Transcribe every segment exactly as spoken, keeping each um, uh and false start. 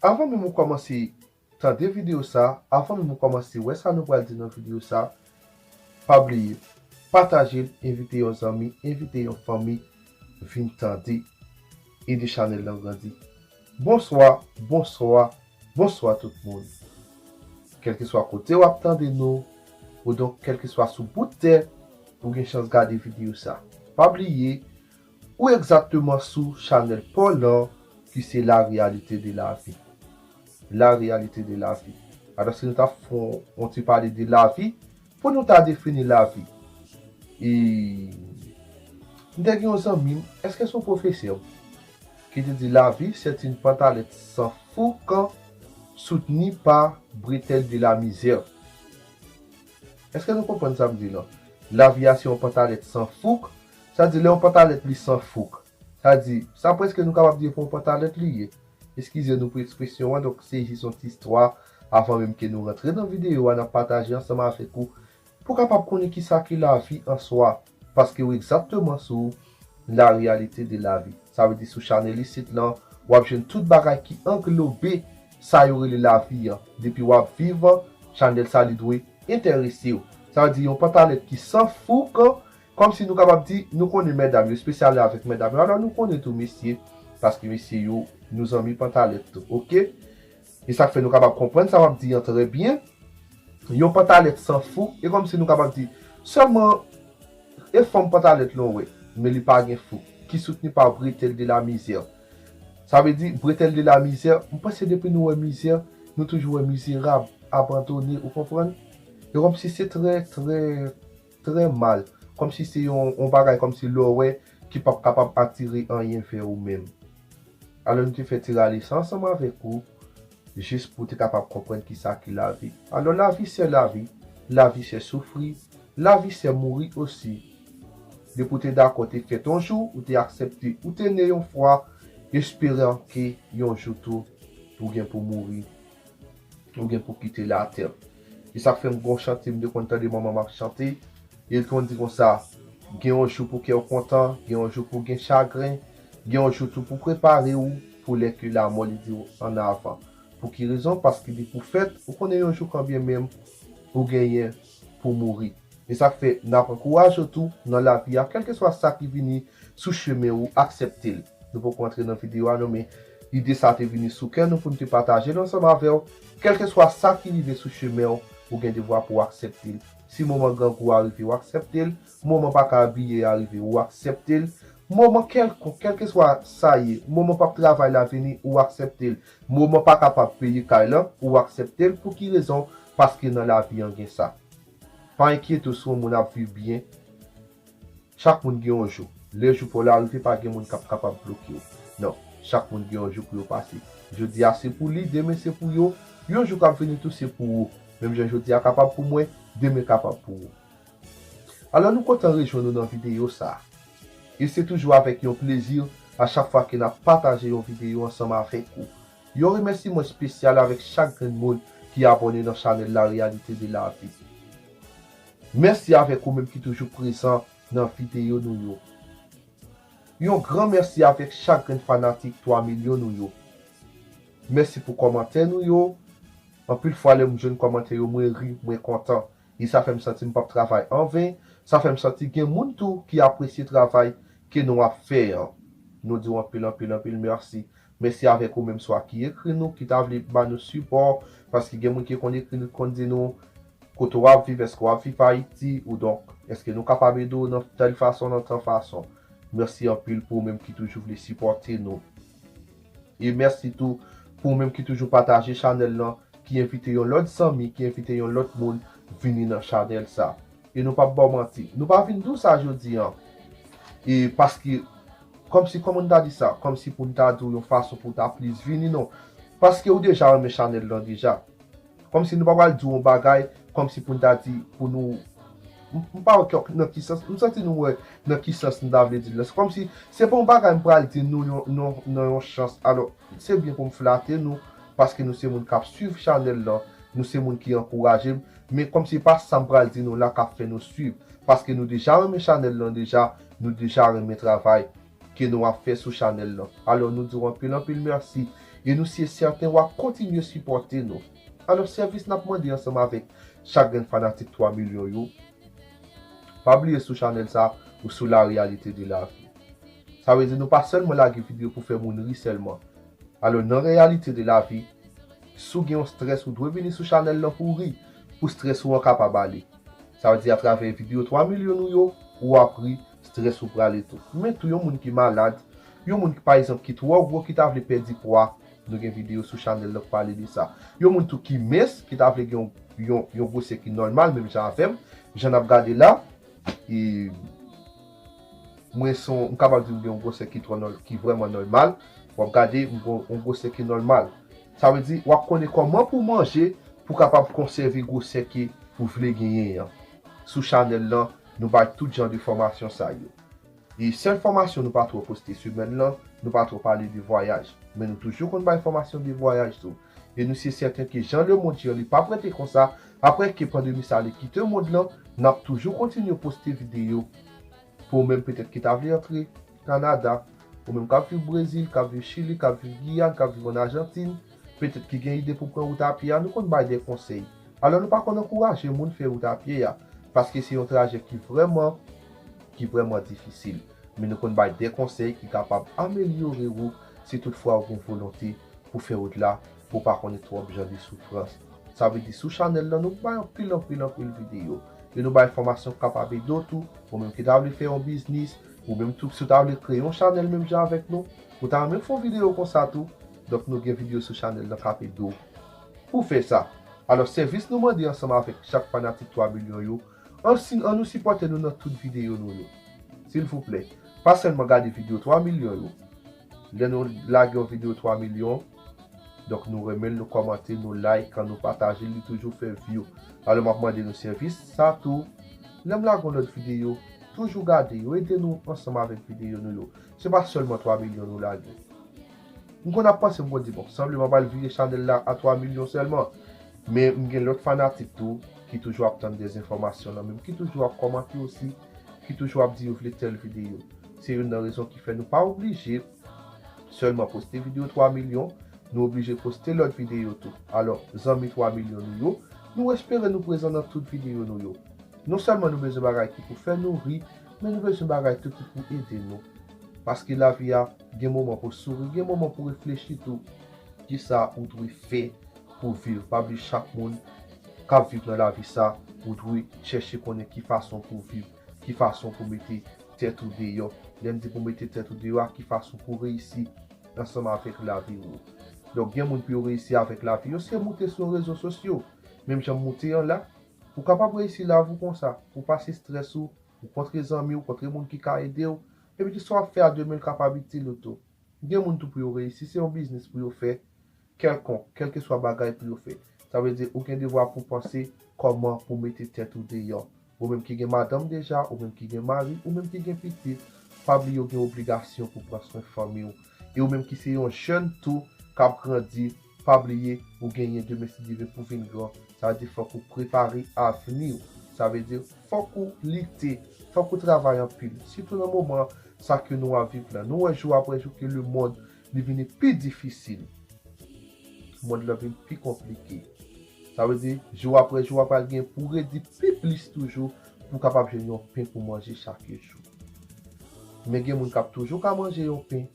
Avan menm ou kòmanse tande videyo sa, avan menm ou kòmanse wè sa nou pral di nan videyo sa, pa bliye, pataje l, envite yon zanmi, envite yon fanmi, vin tande, ede chanèl lan grandi. Bonswa, bonswa, bonswa tout moun. Kèlkeswa kote w ap tande nou, ou donk kèlkeswa sou bout tè, ou gen chans gade videyo sa. Pa bliye, ou egzakteman sou chanèl pa w lan ki se La Réalité de la Vie. La Réalité de la Vie. Alòske nou t ap fè yon, yon ti pale de lavi, pou nou ta defini lavi. E m te gen yon zanmi m, èske se yon pwofesè, ki te di, la vie, c'est une pantalette sans fouk soutenue par bretelles de la misère. Èske nou konprann sa m di lan? Lavi a se yon pantalèt san fouk, sa di lè yon pantalèt li san fouk, sa di, sa prèske nou kapab di e pa yon pantalèt li ye. Eskize nou pou ekspresyon an, donk se jis yon ti istwa avan menm ke nou rantre nan videyo a, n ap pataje ansanm avèk ou pou w kapab konnen kisa ki lavi an swa, paske w egzakteman sou La Réalité de la Vie. Sa vle di sou chanèl isit lan, w ap jwenn tout bagay ki anglobe sa yo rele lavi an. Depi w ap viv, chanèl sa li dwe enterese w. Sa vle di yon pantalèt ki san fouk, kòmsi nou kapab di, nou konnen medam yo, espesyalman avèk medam yo. Alò nou konnen tou mesye, paske mesye yo, nou zanmi pantalèt tou, oke? E sa k fè nou kapab konprann sa w ap di an trè byen. Yon pantalèt san fouk, e kòmsi nou kapab di, sèlman, e fòm pantalèt lan w wè, men li pa gen fouk, ki soutni pa bretèl de la mizè. Sa vle di, bretèl de la mizè, m panse depi nou wè mizè, nou toujou wè mizerab, abandone, ou konprann? E kòmsi se trè, trè, trè mal. Kòmsi se yon, yon bagay kòmsi lè w wè ki p ap kapab atire anyen vè ou menm. Alò nou te fè ti rale sa ansanm avèk ou, jis pou w te kapab konprann kisa ki lavi. Alò, la vie c'est la vie, la vie c'est souffrir, la vie c'est mourir aussi. Depi w te dakò te fèt yon jou, ou te aksepte, ou te ne yon fwa, esperan ke yon jou tou, ou gen pou mouri, ou gen pou kite latè. E sa k fè m gon chante m te konn tande manman m ap chante, e l konn di konsa, gen yon jou pou kè w kontan, gen yon jou pou gen chagren, gen yon jou tou pou prepare w pou lè ke lamò li di w ann avan. Pou ki rezon? Paske depi w fèt, ou konnen yon jou kanbyen menm ou genyen pou mouri. E sa k fè n ap ankouraje w tou nan lavi a, kèlkeswa sa ki vini sou chemen ou, aksepte l. Nou poko antre nan videyo a non, men ide sa te vini sou kè nou pou n te pataje l ansanm avè w. Kèlkeswa sa ki rive sou chemen w, ou gen devwa pou w aksepte l. Si moman grangou a rive, w aksepte l. Moman pa ka abiye a rive, ou aksepte l. Moman kèlkonk, kèlkeswa sa ye, moman p ap travay la vini, ou aksepte l. Moman pa kapab peye kay lan, ou aksepte l. Pou ki rezon? Paske nan lavi an gen sa. Pa enkyete w si yon moun ap viv byen. Chak moun gen yon jou. Lè jou pa w la rive, pa gen moun k ap kapab bloke w. Non, chak moun gen yon jou pou yo pase. Jodi a se pou li, demen se pou yo. Yon jou k ap vini tou se pou ou. Menm jan jodi a kapab pou mwen, demen kapab pou ou. Alò nou kontan rejwenn ou nan videyo sa. E se toujou avèk yon plezi a chak fwa ke n ap pataje yon videyo ansanm avèk ou. Yon remèsiman espesyal avèk chak grenn moun ki abòne nan chanèl La Réalité de la Vie. Mèsi avèk ou menm ki toujou prezan nan videyo nou yo. Yon gran mèsi avèk chak grenn fanatik twa milyon nou yo. Mèsi pou kòmantè nou yo. Anpil fwa lè m jwenn kòmantè yo, mwen ri, mwen kontan. E sa fè m santi m p ap travay anven. Sa fè m santi gen moun tou ki apresye travay ke nou ap fè an. Nou di w anpil, anpil, anpil mèsi. Mèsi avèk ou menm swa ki ekri nou, ki ta vle ba nou sipò, paske gen moun ki konn ekri nou, konn di nou, kote w ap viv, èske w ap viv Ayiti, ou donk, èske nou kapab ede w nan tèl fason, nan tèl fason. Mèsi anpil pou ou menm ki toujou vle sipòte nou. E mèsi tou pou ou menm ki toujou pataje chanèl lan, ki envite yon lòt zanmi, ki envite yon lòt moun vini nan chanèl sa. E nou p ap ba w manti, nou pa vin di w sa jodi an. E paske, kòmsi, kòman n ta di sa, kòmsi pou n ta di w yon fason pou w ta plis vini, non. Paske ou deja renmen chanèl lan deja. Kòmsi nou pa pral di w yon bagay, kòmsi pou n ta di, pou nou, m, m pa wè kè, nan ki sans, m santi nou wè nan ki sans m ta vle di l la. Se kòmsi, se pa yon bagay m pral di nou yon, non, nan yon sans. Alò, se byen pou m flate nou, paske nou se moun k ap swiv chanèl lan, nou se moun ki ankouraje m, men kòmsi pa sa m pral di nou la k ap fè nou swiv, paske nou deja renmen chanèl lan deja, nou deja renmen travay ke nou ap fè sou chanèl lan. Alò, nou di w anpil, anpil mèsi. E nou si e sèten w ap kontinye sipòte nou. Alò, sèvis n ap mande ansanm avèk chak grenn fanatik twa milyon yo, pa bliye sou chanèl sa, ou sou la réalité de la vie. Sa vle di nou pa sèlman lage videyo pou fè moun ri sèlman. Alò, nan réalité de la vie, si w gen yon strès, ou dwe vini sou chanèl lan pou w ri, pou strès ou an kapab ale. Sa vle di atravè videyo twa milyon nou yo, ou ap ri, strès ou prale tou. Men tou yon moun ki malad, yon moun ki pa egzanp ki twò gwo ki ta vle pèdi pwa, nou gen videyo sou chanèl lan k pale de sa. Yon moun tou ki mens, ki ta vle gen yon, yon, yon gwosè ki nòmal, menm jan avè m, jan n ap gade la, e mwen se yon, m kapab di m gen yon gwosè ki twò nò-, ki vrèman nòmal. W ap gade, m gen yon gwosè ki nòmal. Sa vle di, w ap konnen kòman pou manje, pou kapab konsève gwosè ke ou vle genyen an. Sou chanèl lan, nou bay tout jan de fòmasyon sa yo. E sèl fòmasyon nou pa twò poste semèn lan, nou pa twò pale de vwayaj. Men nou toujou konn bay fòmasyon de vwayaj tou. E nou si e sèten ke jan lemonn ye an, li p ap rete konsa, apre ke pandemi sa li kite mond lan, n ap toujou kontinye poste videyo pou ou menm petèt ki ta vle antre Kanada, ou menm k ap viv Brezil, k ap viv Chili, k ap viv Giyàn, k ap viv ann Ajantin, petèt ki gen ide pou pran wout a pye a, nou konn bay de konsèy. Alò, nou pa konn ankouraje moun fè wout a pye a, paske se yon trajè ki vrèman, ki vrèman difisil. Men nou konn bay de konsèy ki kapab amelyore ou si toutfwa ou gen volonte pou fè wout la, pou w pa konnen twòp jan de soufrans. Sa vle di sou chanèl lan, nou bay anpil, anpil, anpil videyo. E nou bay fòmasyon k kapab ede w tou, ou menm ki ta vle fè yon biznis, ou menm tou, si w ta vle kreye yon chanèl menm jan avèk nou, ou ta renmen fè yon videyo konsa tou, donk nou gen videyo sou chanèl lan k ap ede w pou fè sa. Alò, sèvis nou mande ansanm avèk chak fanatik twa milyon yo, an si-, an nou sipòte nou nan tout videyo nou yo. Silvouplè, pa sèlman gade videyo twa milyon yo. Lè nou lage yon videyo twa milyon, donk nou renmen l, nou kòmante, nou like, kan nou pataje l, li toujou fè view. Alò, m ap mande nou sèvis sa tou. Lè m lage yon lòt videyo, toujou gade yo, ede nou ansanm avèk videyo nou yo. Se pa sèlman twa milyon nou lage. M konn ap panse, m konn di, bon, sanble m ap al vire chanèl la a twa milyon sèlman. Men m gen lòt fanatik tou ki toujou ap tann de enfòmasyon nan men m, ki toujou ap kòmante osi, ki toujou ap di yo vle tèl videyo. Se youn nan rezon ki fè nou pa oblije sèlman poste videyo twa milyon, nou oblije poste lòt videyo tou. Alò, zanmi twa milyon nou yo, nou espere nou prezan nan tout videyo nou yo. Non sèlman nou bezwen bagay ki pou fè nou ri, men nou bezwen bagay tou ki pou ede nou. Paske lavi a, gen moman pou souri, gen moman pou reflechi tou. Kisa ou dwe fè pou viv? Pa bliye chak moun k ap viv nan lavi sa, ou dwe chèche konnen ki fason pou viv, ki fason pou mete tèt ou deyò. Lè m di pou mete tèt ou deyò, a ki fason pou reyisi ansanm avèk lavi ou. Donk, gen moun pou yo reyisi avèk lavi yo, se moute sou rezo sosyo. Menm jan m moute an la, ou kapab reyisi lavi w konsa, ou pase estrès ou, ou kontre zanmi w, kontre moun ki ka ede w, epi tout sa w ap fè a demen l kapab itil ou tou. Gen moun tou pou yo reyisi, se yon biznis pou yo fè, kèlkonk, kèlkeswa bagay pou yo fè. Sa vle di, ou gen devwa pou panse kòman pou mete tèt ou deyò. Ou menm ki gen madanm deja, ou menm ki gen mari, ou menm ki gen pitit, pa bliye ou gen obligasyon pou pran swen fanmi w. E ou menm ki se yon jèn tou, k ap grandi, pa bliye ou genyen demen si Dye vle pou vin gran. Sa vle di fòk ou prepare avni w. Sa vle di fòk ou lite, fòk ou travay anpil. Sitou nan moman sa ke nou ap viv la. Nou wè jou apre jou ke lemonn li vini pi difisil. Mond lan vin pi konplike. Sa vle di, jou apre jou, w ap pral gen pou redi pi plis toujou pou w kapab jwenn yon pen pou manje chak jou. Men gen moun k ap toujou ka manje yon pen,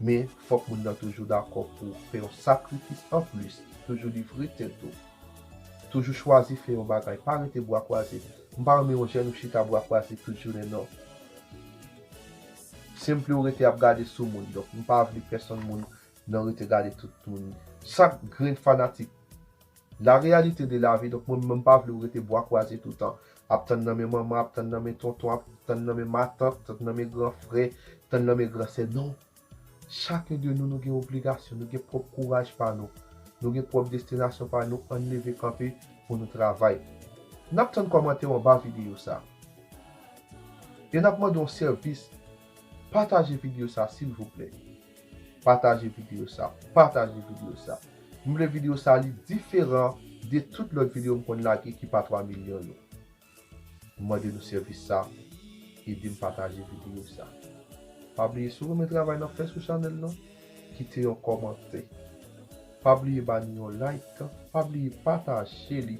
men fòk moun nan toujou dakò pou fè yon sakrifis anplis, toujou livre tèt ou. Toujou chwazi fè yon bagay, pa rete bra kwaze. M pa renmen yon jèn ou chita bra kwaze tout jounen, non. Senpli ou rete ap gade sou moun, donk m pa vle pèsonn moun nan rete gade tout moun. Chak grenn fanatik. La réalité de la vie, donk mwen menm m pa vle ou rete bwa kwaze toutan. Ap tann nan men manman, ap tann nan men tonton, ap tann nan men matant, tann nan men gran frè, tann nan men gran sè. Non. Chacun de nous, nou gen obligasyon, nou gen pwòp kouraj pa nou. Nou gen pwòp destinasyon pa nou, ann leve kanpe pou nou travay. N ap tann kòmantè w anba videyo sa. E n ap mande yon sèvis, pataje videyo sa silvouplè. Pataje videyo sa, pataje videyo sa. M vle videyo sa li diferan de tout lòt videyo m konn lage ki pa twa milyon yo. M mande nou sèvis sa, ede m pataje videyo sa. Pa bliye si w renmen travay n ap fè sou chanèl lan, kite yon kòmantè. Pa bliye ba nou yon like, pa bliye pataje li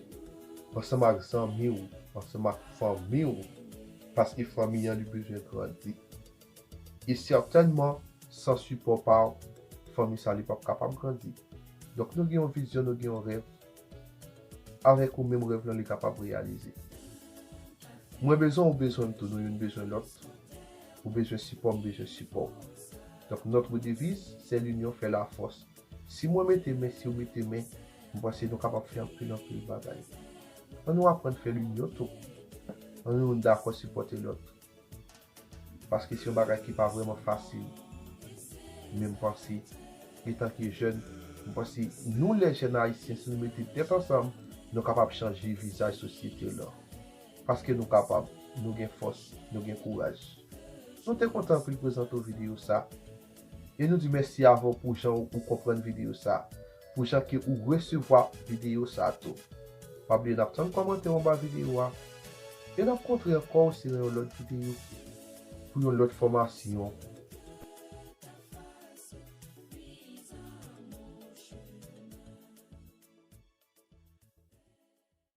ansanm ak zanmi w, ansanm ak fanmi w, paske fanmi an li bezwen grandi. E sètènman, san sipò pa w, fanmi sa li p ap kapab grandi. Donk nou gen yon vizyon, nou gen yon rèv, avèk ou menm rèv lan li kapab reyalize. Mwen bezwen, ou bezwen m tou, nou youn bezwen lòt. Ou bezwen sipò, m bezwen sipò w. Donk notre devise, c'est l'union fait la force. Si mwen mete men, si w mete men, m panse nou kapab fè anpil, anpil bagay. Ann nou aprann fè linyon tou. Ann nou dakò sipòte lòt. Paske se yon bagay ki pa vrèman fasil. Men m panse, etan ke jèn, m panse nou lè jèn ayisyen, si nou mete tèt ansanm, nou kapab chanje vizaj sosyete lan. Paske nou kapab, nou gen fòs, nou gen kouraj. Nou te kontan anpil prezante w videyo sa. E nou di mèsi avè w pou jan ou konprann videyo sa, pou jan ke ou resevwa videyo sa tou. Pa bliye n ap tann kòmantè w anba videyo a. E n ap kontre ankò osi nan yon lòt videyo, pou yon lòt fòmasyon,